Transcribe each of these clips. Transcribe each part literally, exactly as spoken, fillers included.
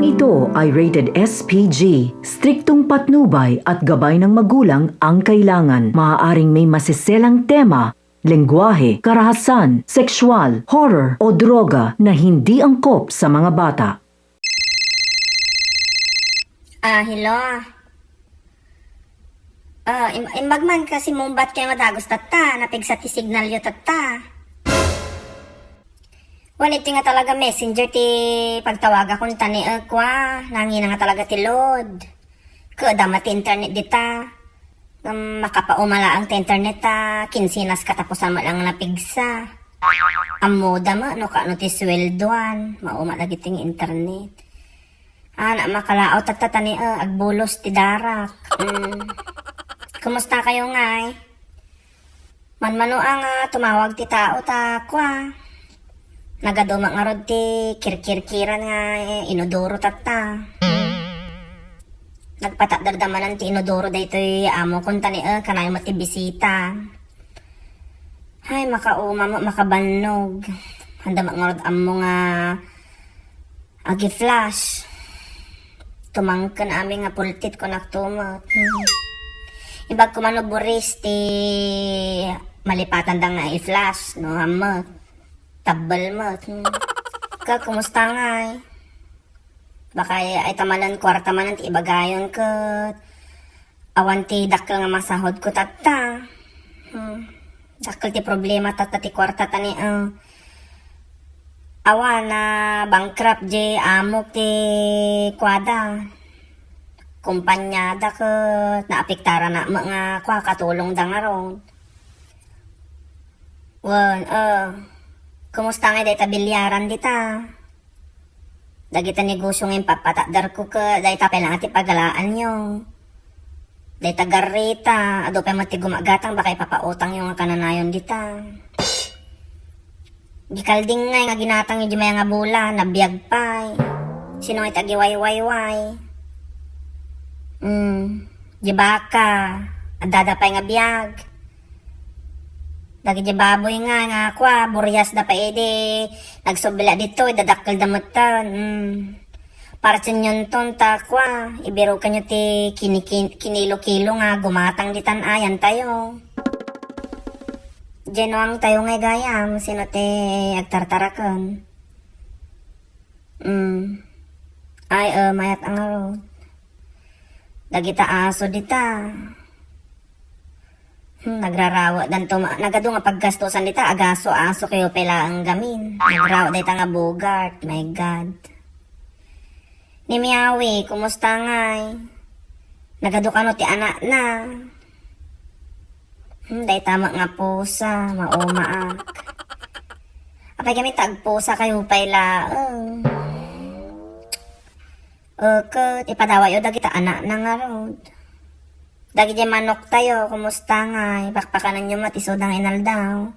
Ito ay rated S P G. Striktong patnubay at gabay ng magulang ang kailangan. Maaaring may masiselang tema, lengguwahe, karahasan, sexual, horror, o droga na hindi angkop sa mga bata. Ah, hello. Ah, im- imbag man kasi mumbat kayo nga dagos tatta, napigsa ti signal yo tatta. Wen, iti nga talaga messenger ti pagtawagakon tani, eh, kwa, nangina nga talaga ti load. Kada met ti internet dita. Ngem makapauma laeng ti internet ta kinsinas katapusan met lang napigsa. Ammoda met no kaano ti sueldoan, mauma dagiti nga internet. Ana, makalaaw tatta tani, eh, agbulos ti darak. Mm. Kumusta kayo ngay? Manmano a nga tumawag ti tao ta kua. Nagadu met ngarud ti kirkirkiran nga, eh, inodoro tatta. Nagpatakder da manen ti inodoro daytoy amokon tani, eh, kanayon met ti bisita. Ay, makauma met, makabannog. Anda met ngarud ammo nga agi-flash. Tumangken amin nga pultit, kunak to met. Hmm. Imbag ko man no buris ti malipatanda nga i-flash, no, ammet. Tabbel met. Hmm. Ka, kumusta ngay? Baka ay, ay tamanan, kwarta manen ti ibagayon ket awan ti dakkel nga masahodko tatta. Hmm. Dakkel ti problema tatta ti kwarta tani, eh. Awan, na-bankrupt di amok ti kuada. Kumpanyada ket naapektaran met nga kua katulongda ngarud. Wen, eh. Kumusta ngay dayta bilyaran dita? Dagita negosio nga impapatakderko ket dayta pay laeng ti pagalaanyo. Dayta garrita, adu pay met ti gumagatang, baka ipapautangyo nga kananayon dita. Di kalding ngay nga ginatangyo di mayat nga bulan, nabiag pay. Sino ngay ti agiwaywayway? Hmm, di baka, addada pay nga biag. Dagiti baboy nga, nga kua, buriasda pay idi nagsubli ditoy, dadakkelda metten. Mm. Parsenyon ton ta kua, ibirukanyo ti kini-, kin-, kinilo-kilo nga gumatang ditan ayan tayo. Genuang tayo nga gayam, sino ti agtartaraken? Mm. Ay, eh, mayat a ngarud. Dagita aso dita. Hmm, nagrarawetdanto ma-, nagadu nga paggastosan dita, agaso-aso kayo pay laeng gamin. Nagrawa dayta nga bogart, my God. Ni Miawi, kumusta ngay? Nagadu kano ti anakna? Hmm, dayta met nga pusa, maumaak. Apay kami ta agpusa kayo pay laeng. Ket ipadawayo dagita anakna ngarud. Dagiti manok tayo, kumusta ngay? Pakpakananyo met isuda nga inaldaw.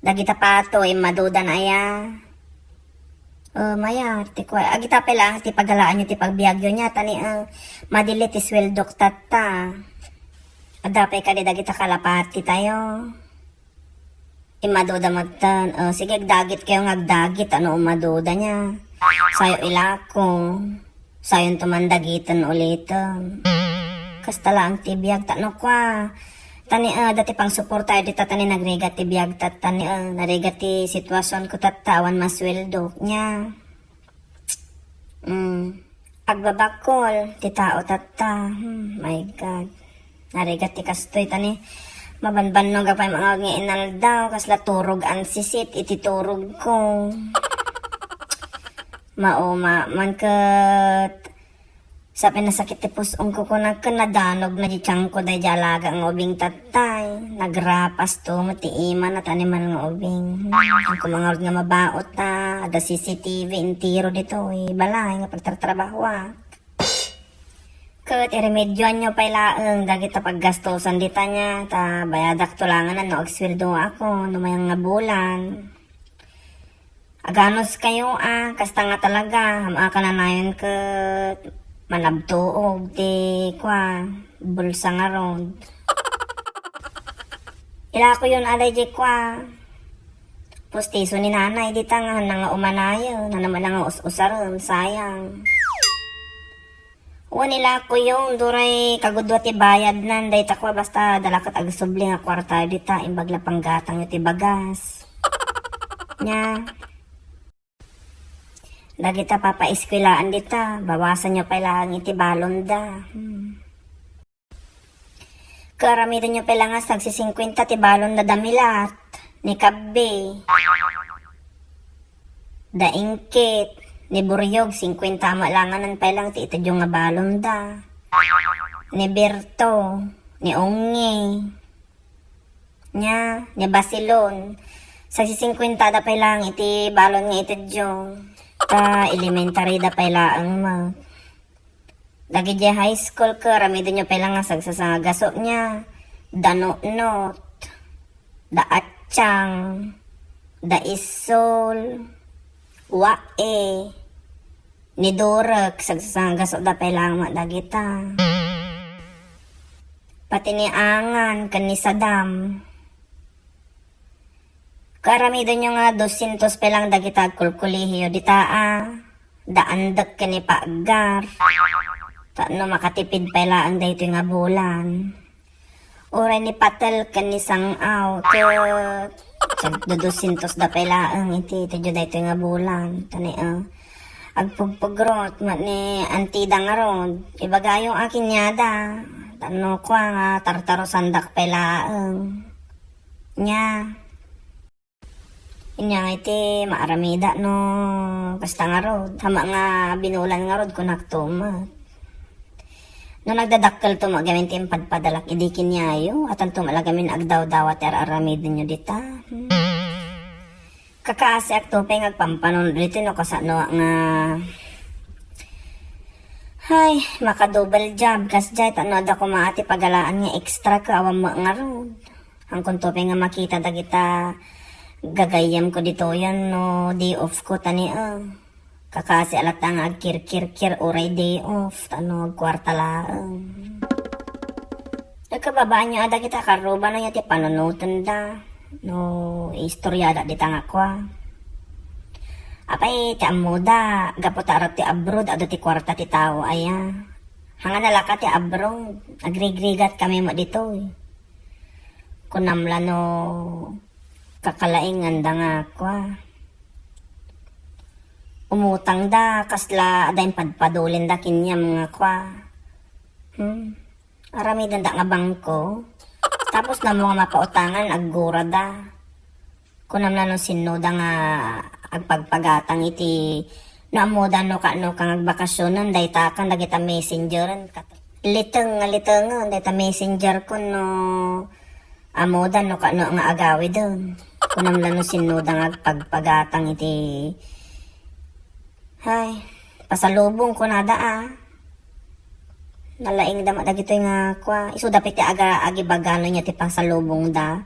Dagita pato, immadudan aya. Oh, mayat, ti kua. Agita pay laeng ti pagalaanyo ti pagbiagyo nia, tani, eh, madili ti sueldok tatta. Adda pay kadi dagita kalapati tayo. Immaduda metten. O, sige, agdagit kayo nga agdagit, ano, ummaduda nia. Sayo ilako. Sayonto man dagiten uliten. Kasta laeng ti biag ta, no, kua. Tani, eh, dati pangsuportayo dita, tani nagrigat ti biag ta, tani, eh, narigat ti situasionko tatta, awan masueldok nia. Mm. Agbabakol ti tao tatta. Hmm, my God. Narigat ti kastoy, tani mabanbannog a pay nga inaldaw, kasla turog ansisit iti turogko. Mauma man ket sa pinasakit ti pus-ongko, kunak ken nadanogna di tiangko daydi alaga nga ubing tattay. Nagrapas to met ti imana ta animal nga ubing. Ako mangarud nga mabaot ta, adda C C T V entero ditoy balay nga pagtartrabahoak. Ket iremedioanyo pay laeng dagita paggastosan dita nia, ta bayadak to langanan no agsueldo ako no mayat nga bulan. Aganos kayo, ah, kasta nga talaga, am-, a kananayon ket manabtuog ti, kua, bulsa ngarud. Ilako yon a daydi, kua, Pustiso ni nanay dita nga nanga umanayen, nana man nga us-usaren, sayang. Wen, ila kuyon, duray kagudua ti bayadnan, dayta kua, basta dala ket agsubli nga kuarta dita, imbag la panggatangyo ti bagas. Nya, dagita papaeskuelaan dita, bawasanyo pay laeng iti balonda. Hmm. Kaaramidenyo pay la nga sagsisingkuenta ti balon da Damilat, ni Kabbe, da Ingkit, ni Buryog, singkuenta met langanen pay lang ti itedyo nga balon da. Ni Berto, ni Ongi, nya, ni Basilon. Sagsisingkuenta da pay lang iti balon nga itedyo. Ta elementary da pay laeng met. Dagiti high school, kaaramidenyo pay lang nga sagsasangagaso nia, da Notnot, da Atsang, da Isol, Wae, ni Durek, sagsasangagaso da pay lang met dagita. Pati ni Angan ken ni Sadam. Kaaramidenyo nga doscientos pay lang dagita agkolkolehiyo dita a, da Andek ken ni Paggar. Tapno makatipid pay laeng daytoy nga bulan. Uray ni Patel ken ni Sang-aw, ket sagdo doscientos da pay laeng iti itedyo daytoy nga bulan. Tani, eh, agpugpugrot met ni Auntie da ngarud. Ibagayo a kaniada. Tapno kua nga tartarusandak pay laeng. Nya. Inya nga iti maaramida no kasta ngarud. Hama nga binulan ngarud, kunak to met. No nagdadakkel to met gamin ti impadpadalak idi kaniayo, atan to met la gamin agdawdawa ti ar-aramidenyo dita. Hmm. Kakaasiak to pay nga agpampanunod ditoy no kasano nga, hay, maka-double job kasdiay, tapno adda koma ti pagalaan nga extra ket awan met ngarud. Haankonto pay nga makita dagita gagayyemko ditoyen no day off ko, tani, eh. Kakasi a latta nga agkirkirkir uray day off, tapno agkuarta laeng. Agkababaanyo a dagita karrubana nia ti panunotenda no istoryada dita nga kua. Apay ti ammoda, gapu ta arut ti abroad, adu ti kuarta ti tao aya. Hanga nalaka ti abroad, agrigrigatkami met ditoy. Kunam la no kakalainganda nga kua. Umutangda, kasla adda impadpadulinda kaniam nga kua. Hmm. Aramidenda nga bangko. Tapos no ammo nga mapautangan, aggurada. Kunam la no sinnoda nga agpagpagatang iti, no ammoda no kaano ka nga agbakasionen, dayta kan dagita messengeren. Liteng nga litengen dayta messenger ko no ammoda no kaano nga agawiden. Kunam la no sinnoda nga agpagpagatang iti, hay, pasalubong kunada a. Nalaingda met dagitoy nga kua. Isuda pay ti aga-, agibagano nia ti pasalubongda.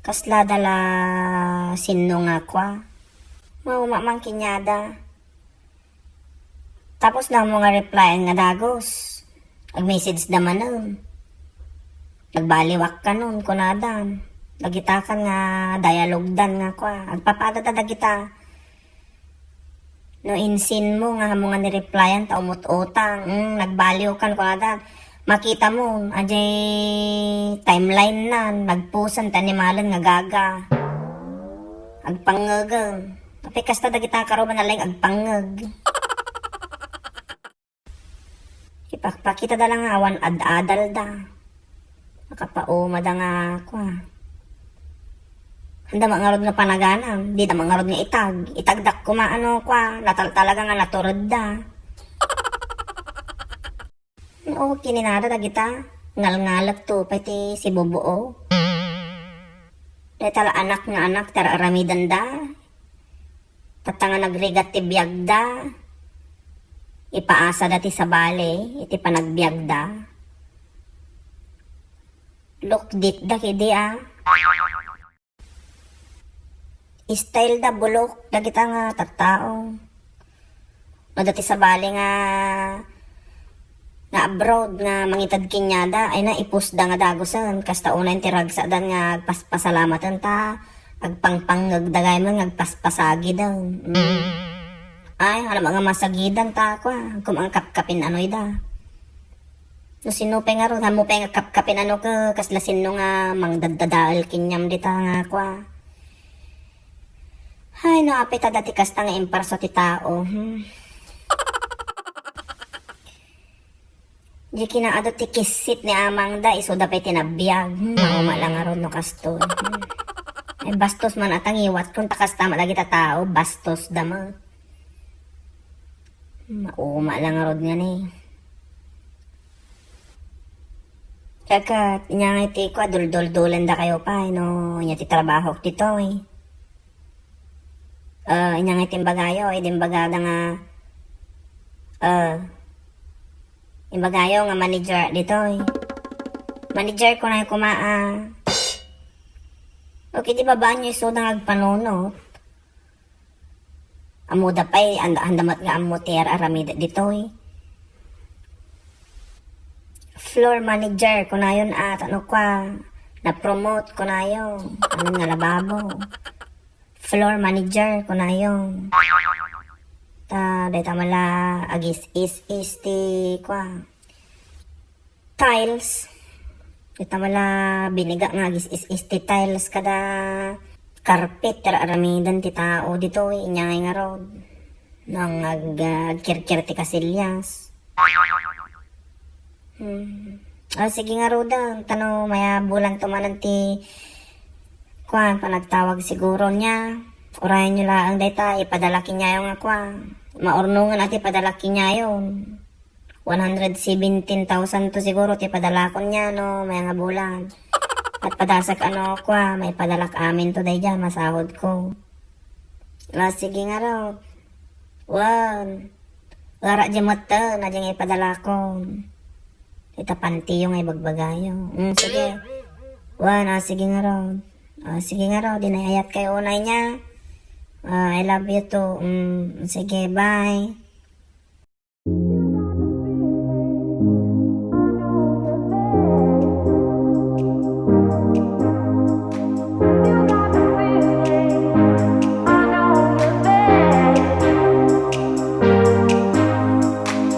Kasla da la sinno nga kua. Mauma man kaniada. Tapos no ammo nga replyan nga dagus. Ag-message da manen. Nagbaliwak kanon, kunadan. Dagita kan nga dialogdan nga kua. Agpapada da dagita. No insinmo nga ammo nga ni-replyan ta umut-utang, mm, nagbaliw kan kunada. Makita mo, ajay timeline nan, nagpusan ti animalen nga gaga. Agpangngegen. Apay kasta dagita karuba nalaing agpangngeg. Ipakpakita da lang nga awan ad-adal da. Makapauma da nga, kua. Handa mangarod nga panaganam, di da mangarod nga itag. Itagdak kuma, ano, kua, natal-, talaga nga natured da. No, kininada dagita, ngalngalek to, pay ti sibubuo. Dayta la anak nga anak, ti ar-aramidenda. Tatta nga nagrigat ti biagda, ipaasada ti sabali iti panagbiagda. Lukditda kidi a. Style da bulok dagita nga tattao. No adda ti sabali nga nga abroad nga mangited kaniada, ay na, ipusda nga dagusen. Kasta unayen ti ragsadan nga agpas-, pasalamaten ta Agpangpangngeg dagay man nga agpaspasagiden. Mm. Ay, ano nga masagidan ta, kua. Kung ang kapkapin ano ida. No sino pay nga ron, hamo pay nga kapkapin ano ka, kasla sino nga mangdaddadael kenyam dita nga, kua. Ay, no, apay ta dati kasta nga imparso ti tao. Hmm. Di kinaadu ti kissit ni amangda, isuda pay ti nabiag. Hmm, mauma lang ngarud no kastoy. Hmm. Ay, bastos man ata ngiwat kun ta kasta man dagita tao, bastos da man. Hmm, mauma lang ngarud nga ni. Kakat, inya nga iti kua, dulduldulan da kayo pa, no, inya ti trabaho ditoy. Ah, inya nga iti imbagayo, idi imbagada nga, ah, imbagayo nga manager ditoy. Manager ko na yung kumaa. Okay, di babaan nyo isuda nga agpanunot. Ammoda pay, anda, anda met nga ammo ti ar-aramid ditoy. Floor manager, kunayon at ano kwa, na-promote, kunayon. Ano nga lababo. Floor manager, kunayon. Ta, dayta mala, agis-is-is ti kwa. Tiles. Ita mala biniga nga agis-is-is ti tiles kada carpet, ti ar-aramiden ti tao ditoy, inya ngay ngarud. Nang ag-, agkirkir ti kasilyas. Hmm. Ah, sige ngaruden, tano mayabulan to manen ti kuan, panagtawag siguro niya. Urayan nyo laeng dayta, ipadala kenyayo nga kuan. Maurnongen a ti padala kenyayo. One hundred seventeen thousand to siguro ti padalakon niya, no, may nga bulan. At padasek ano, kwa, may padalak amin to daydiay, masahod ko. Ah, sige ngarud. Wan. Ara di matta, na di nga ipadalakon. Ita pantiyo nga ibagbagayo. Mm, sige. Wan, ah, sige ngarud. Ah, sige ngarud, dinay ayat kayo unay niya. Ah, I love you too. Mm, sige, bye.